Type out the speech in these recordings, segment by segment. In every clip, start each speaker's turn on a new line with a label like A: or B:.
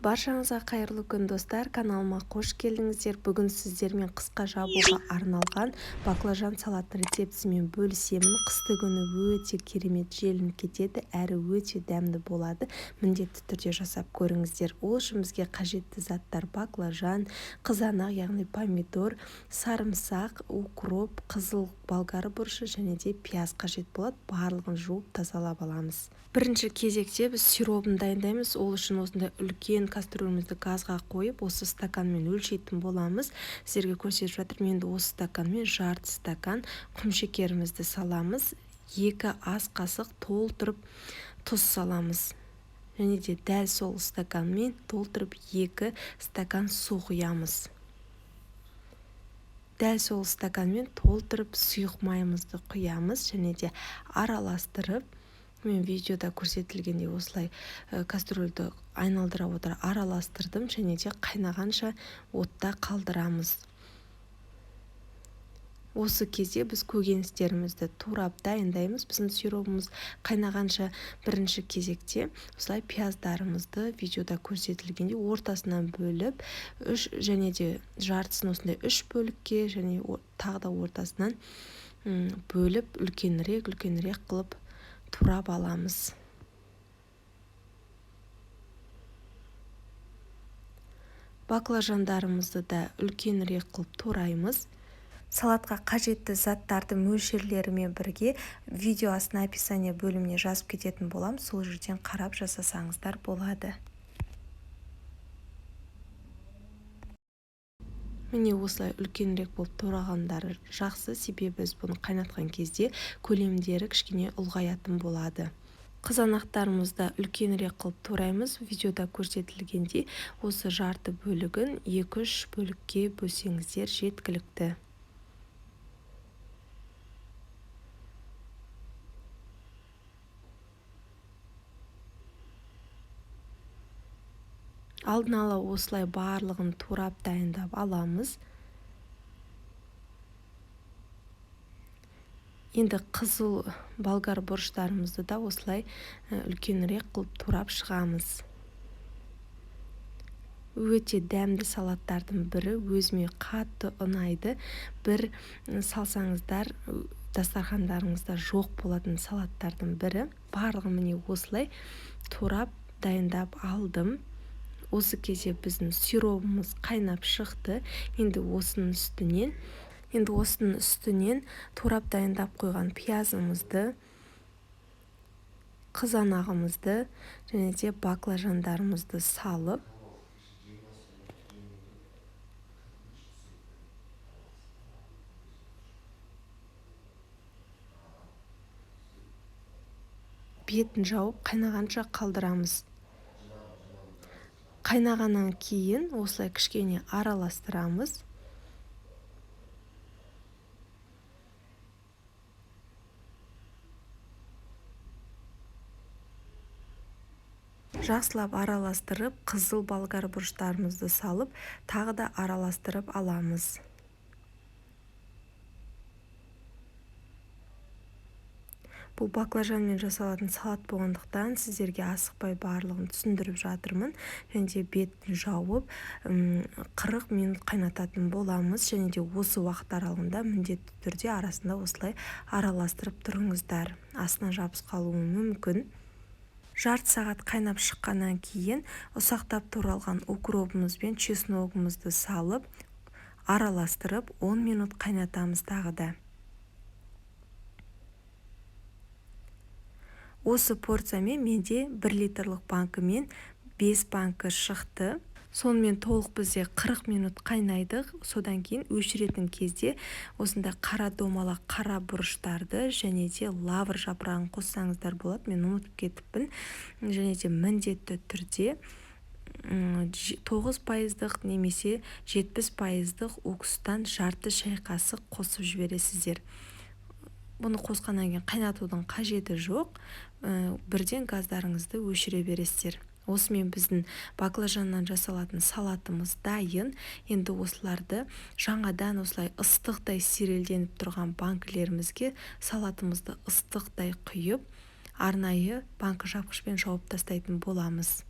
A: Баршаңызға қайырлы күн, достар! Каналыма қош келдіңіздер! Бүгін сіздермен қысқа жабуға арналған баклажан салатының рецептісімен бөлісемін. Қысты күні өте керемет желініп кетеді, әрі өте дәмді болады. Міндетті түрде жасап көріңіздер. Ол үшін бізге қажетті заттар: баклажан, қызанақ, яғни помидор, сарымсақ, укроп, қызыл болгар бұрышы және де пияз қажет болады. Барлығын жуып, тазалап аламыз. Бірінші кезекте біз сиробын дайындаймыз. Ол үшін осындай үлкен кастрюлімізді газға қойып, осы стаканмен өлшейтін боламыз. Сіздерге көрсетіп жатырмын. Енді осы стаканмен жарты стакан құмшекерімізді саламыз, 2 ас қасық толтырып тұз саламыз және де дәл сол стаканмен толтырып 2 стакан су құямыз. Дәл сол стаканмен толтырып сұйық майымызды құямыз және де араластырып, мен видеода көрсетілгендей осылай кастрюльді айналдыра отыра араластырдым және де қайнағанша отта қалдырамыз. Осы кезде біз көкөністерімізді турап дайындаймыз. Біздің сиробымыз қайнағанша бірінші кезекте осылай пияздарымызды видеода көрсетілгендей ортасынан бөліп, үш және де жартысын осындай үш бөлікке және тағы да ортасынан бөліп, үлкенірек үлкенірек қылып турап аламыз. Баклажандарымызды да үлкенірек қылып тураймыз. Салатқа қажетті заттарды мөлшерлерімен бірге видео астына описание бөліміне жазып кететін боламын. Сол жерден қарап жасасаңыздар болады. Міне, осылай үлкенірек болып турағандары жақсы, себебі біз бұны қайнатқан кезде көлемдері кішкене ұлғаятын болады. Қызанақтарымызды үлкенірек қылып тураймыз. Видеода көрсетілгендей осы жарты бөлігін 2-3 бөлікке бөлсеңіздер жеткілікті. Алдын ала осылай барлығын турап дайындап аламыз. Енді қызыл болгар бұрыштарымызды да осылай үлкенірек қылып турап шығамыз. Өте дәмді салаттардың бірі, өзіме қатты ұнайды. Бір салсаңыздар, дастархандарыңызда жоқ болатын салаттардың бірі. Барлығын міне осылай турап дайындап алдым. Осы кезде біздің сиробымыз қайнап шықты. Енді осының үстінен турап дайындап қойған пиязымызды, қызанағымызды және де баклажандарымызды салып, бетін жауып, қайнағанша қалдырамыз. Қайнағаннан кейін осылай кішкене араластырамыз. Жақсылап араластырып, қызыл болгар бұрыштарымызды салып, тағы да араластырып аламыз. Бұл баклажанмен жасалатын салат болғандықтан, сіздерге асықпай барлығын түсіндіріп жатырмын. Және де бетін жауып, 40 минут қайнататын боламыз. Және де осы уақыт аралығында міндетті түрде арасында осылай араластырып тұрыңыздар, астына жабысып қалуы мүмкін. Жарты сағат қайнап шыққаннан кейін ұсақтап туралған укробымыз бен чесногымызды салып, араластырып, 10 минут қайнатамыз тағы да. Осы порциямен менде 1 литрлік банкімен 5 банкі шықты. Сонымен толық бізде 40 минут қайнайды. Содан кейін өшіретін кезде осындай қара домалақ қара бұрыштарды және де лавр жапырағын қоссаңыздар болады. Мен ұмытып кетіппін. Және де міндетті түрде 9 пайыздық немесе 70 пайыздық уксустан жарты шай қасық қосып жібересіздер. Бұны қосқаннан кейін қайнатудың қажеті жоқ, бірден газдарыңызды өшіре бересіздер. Осымен біздің баклажаннан жасалатын салатымыз дайын. Енді осыларды жаңадан осылай ыстықтай сирелденіп тұрған банкілерімізге салатымызды ыстықтай құйып, арнайы банкі жапқышпен жауып тастайтын боламыз.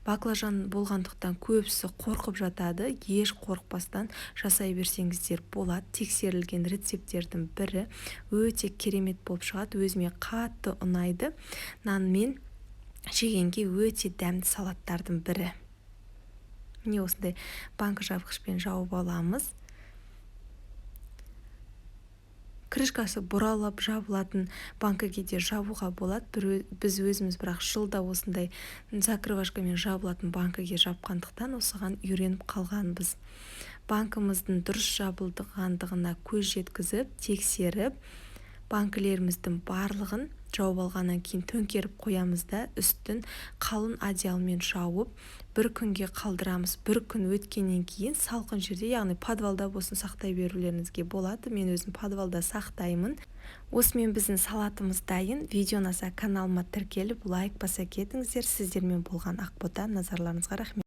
A: Баклажан болғандықтан көбісі қорқып жатады. Еш қорықпастан жасай берсеңіздер болады. Тексерілген рецепттердің бірі. Өте керемет болып шығады. Өзіме қатты ұнайды. Нанмен жегенге өте дәмді салаттардың бірі. Міне, осындай банка жапқышпен жауып аламыз. Крышкасы бұралып жабылатын банкіге де жабуға болады. Біз өзіміз бірақ жылда осындай закрывашкамен жабылатын банкіге жапқандықтан, осыған үйреніп қалғанбыз. Банкіміздің дұрыс жабылғандығына көз жеткізіп, тексеріп, банкілеріміздің барлығын жауып алғаннан кейін төңкеріп қоямыз да, үстін қалың одеялмен жауып, бір күнге қалдырамыз. Бір күн өткеннен кейін салқын жерде, яғни подвалда болсын, сақтай берулеріңізге болады. Мен өзім подвалда сақтаймын. Осымен біздің салатымыз дайын. Видео ұнаса, каналыма тіркеліп, лайк баса кетіңіздер. Сіздермен болған Ақбота. Назарларыңызға рахмет.